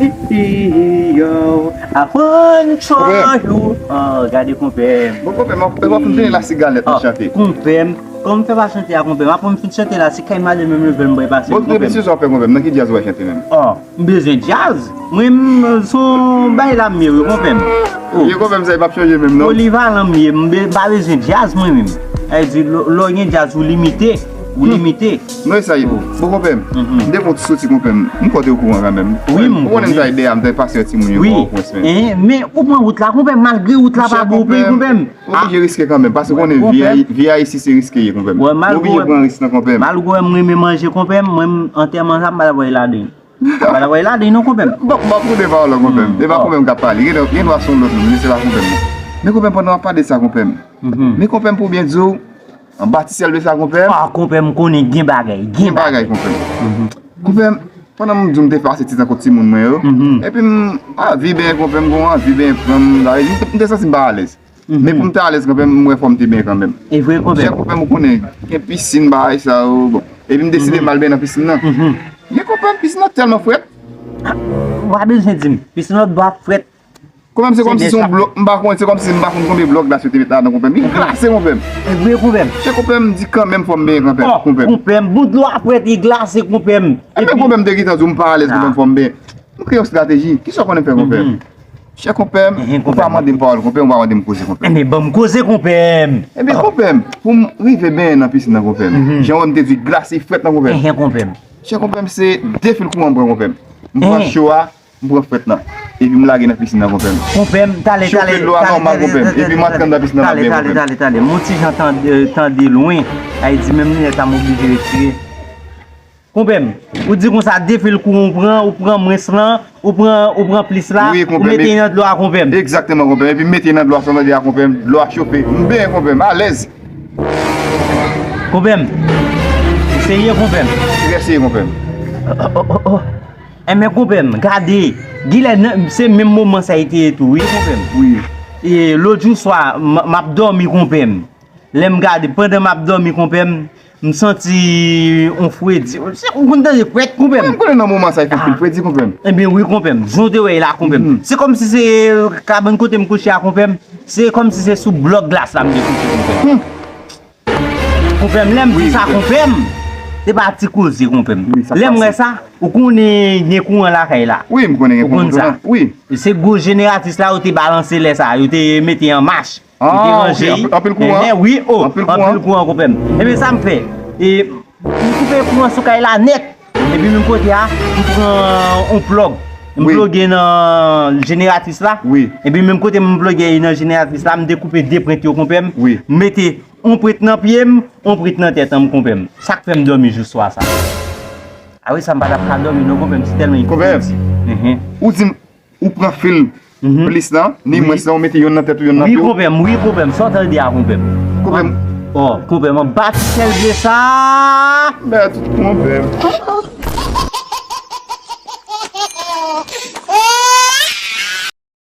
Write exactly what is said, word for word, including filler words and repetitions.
Yo, I wanna try you. Oh, gade konpè m. Bon, konpè m, w ap fin fini elastik galèt nan chante. Konpè m, kòman m fè pa chante a konpè m? Apre m fin chante la, se kay madanm m leve m bay pase m konpè m. Bon, depi se sa w fè konpè m, nan ki djaz w al chante menm? Oh, m bezwen djaz. Mwen, m, se yon bay la m ye wi konpè m. Oh. Ye konpè m, sa e p ap chanje menm non. Polivalan m ye, m be- m pa bezwen djaz mwen menm. Sa vle di, lè w gen djaz, ou limite. Ou limite. Non, e sa ye. Bon, konpè m, m te fon ti soti konpè m. M kwè w te okouran kanmenm. Wi, m konnen. Ou konnen m ta dèyè a, m ta pase yon timoun yo bò pwens men. Men ou pran wout la konpè m, malgre wout la pa bon pou konpè m. Ou oblije riske kanmenm, paske w konnen vi a, vi a isi se riske ye konpè m. Ou oblije pran risk lan konpè m. Malgre m renmen manje konpè m, mwen antèman sa m pa ta voye ladan. M pa ta voye ladan non konpè m. Bon, bon, pou de pawòl konpè m. E pa konpè m k ap pale. Gen dwa, gen dwa se yon lòt moun, men se pa konpè m non. Men konpè m, pandan w ap pale sa konpè m. Men konpè m, pou byen di w, anba ti syèl de sa konpè m. Ah, konpè m, konnen gen bagay, gen bagay konpè m. Konpè m, pandan m di w m te pase ti tan kot timoun mwen yo, epi m, ah, vi benyen konpè m, gon anvi benyen pran m, m te santi m pa alèz. Men pou m te alèz kanmenm, m wè fò m te benyen kanmenm. E vre konpè m. Chè konpè m, ou konnen, gen pisin, bagay sa yo, bon. Epi m deside m al benyen nan pisin nan. Men konpè m, pisin nan tèlman frèt. Ou pa bezwen di m. Pisin nan dwe ap frèt. Konpè m, se kòmsi se yon blòk, m pa konn, se kòmsi m pa konn konbyen blòk glas yo te met ladan konpè m. Li glase konpè m. E vre konpè m. Chè konpè m, m di kanmenm fò m benyen kanmenm. Oh, konpè m. Konpè m, bon dlo a frèt, li glase konpè m. Epi konpè m te gentan di w m pa alèz konpè m, fò m benyen. M kreye yon estrateji. Kisa w konnen m fè konpè m? Chè konpè m, ou pa mande m pawòl konpè m, ou pa mande m koze konpè m. Enben, ban m koze konpè m. Enben, konpè m, pou m rive benyen nan pisin nan konpè m, jan w wè m te di w, glase frèt nan konpè m. Enhen, konpè m. Chè konpè m, se de fil kouran m pran konpè m. M pran cho a, m pran frèt lan. Epi m lage nan pisin nan konpè m. Konpè m, talè, talè, talè, talè, talè, talè, talè, talè, talè, m yon ti jan tande, tande lwen, sa vle di menm linèt la m oblije retire. Konpè m, ou di konsa, de fil kouran ou pran, ou pran mwens lan, ou pran, ou pran plis la, ou mete nan dlo a konpè m. Egzakteman konpè m. Epi m mete nan dlo a, sa w tande a konpè m, dlo a chofe. M benyen konpè m, alèz. Konpè m, ou serye konpè m? Trè serye konpè m. Oh, oh, oh, oh. Enben konpè m, gade, genlè se menm moman sa e te ye tou, wi konpè m. Wi. E lòt jou swa, m, m ap dòmi konpè m. Lè m gade, pandan m ap dòmi, konpè m, m santi yon fredi. Ou konn tande frèt, konpè m? Mwen, m konnen nan moman sa, e fè pil fredi, konpè m. Ebyen, wi, konpè m. Jan w te wè la, konpè m. Se kòmsi se kabann kote m kouche a, konpè m. Se kòmsi se sou blòk glas la m te kouche, konpè m. Konpè m, lè m di sa, konpè m, se pa ti koze, konpè m. Lè m wè sa, ou konnen gen kouran lakay la. Wi, m konnen gen kouran tou la. Wi. Se gwo jeneratris la, yo te balanse lè sa, yo te mete an mach. Yo te ranje. Anpil kouran? Wi, o, anpil kouran, konpè m. Ebyen, sa m fè? E, m koupe kouran sou kay la nèt. Epi menm kote a, m pran yon plòg. M ploge nan jeneratris la. Epi menm kote m ploge nan jeneratris la, m dekoupe de prent yo, konpè m. M mete yon prent nan pye m, yon prent nan tèt an m, konpè m. Sa k fè m dòmi jou swa sa. A wi, sa m pa t ap ka dòmi non, konpè m, se tèlman li fredi. Konpè m, ou di m ou pran fil plis lan, ni mwens lan, ou mete yonn nan tèt ou, yonn nan pye w. Wi, konpè m, wi, konpè m, sa w tande a, konpè m. Konpè m. Oh, konpè m, anba ti syèl ble sa. Mèt, konpè m.